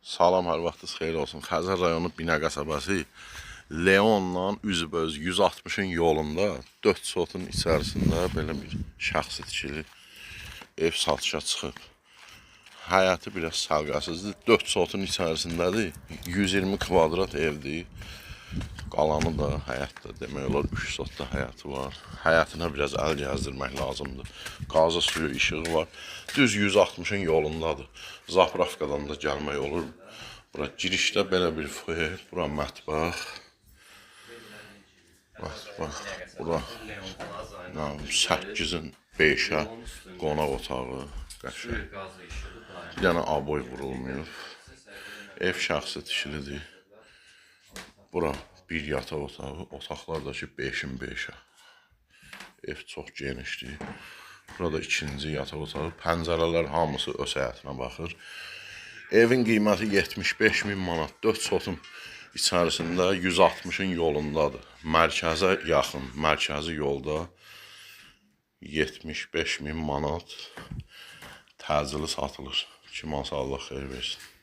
Salam, hər vaxtınız xeyir olsun. Xəzər rayonu Binə qəsəbəsi Leonla üzbəüz 160-ın yolunda 4 sotun içərisində belə bir şəxsi tikili ev satışa çıxıb. Həyəti biraz səliqəsizdir. 4 sotun içərisindədir. 120 kvadrat evdir. Qalanı da həyətdə demək olar 3 sotda həyəti var. Həyətinə biraz əl gəzdirmək lazımdır. Qazı, suyu, işığı var. Düz 160-ın yolundadır. Zapravkadan da gəlmək olur. Bura girişdə belə bir foye, bura mətbəx. Mətbəx, bura 8-in 5-ə qonaq otağı, qəşəng. Bir dənə aboy vurulmayıb. Ev şəxsi tikilidir. Bura bir yataq otağı, otaqlar da ki 5-in 5-ə. Ev çox genişdir. Burada ikinci yataq otağı, pəncərələr hamısı öz həyətinə baxır. Evin qiyməti 75 min manat, 4 sotun içərisində 160-ın yolundadır. Mərkəzə yaxın, mərkəzi yolda 75 min manat təcili satılır. Kim alsa Allah xeyir versin.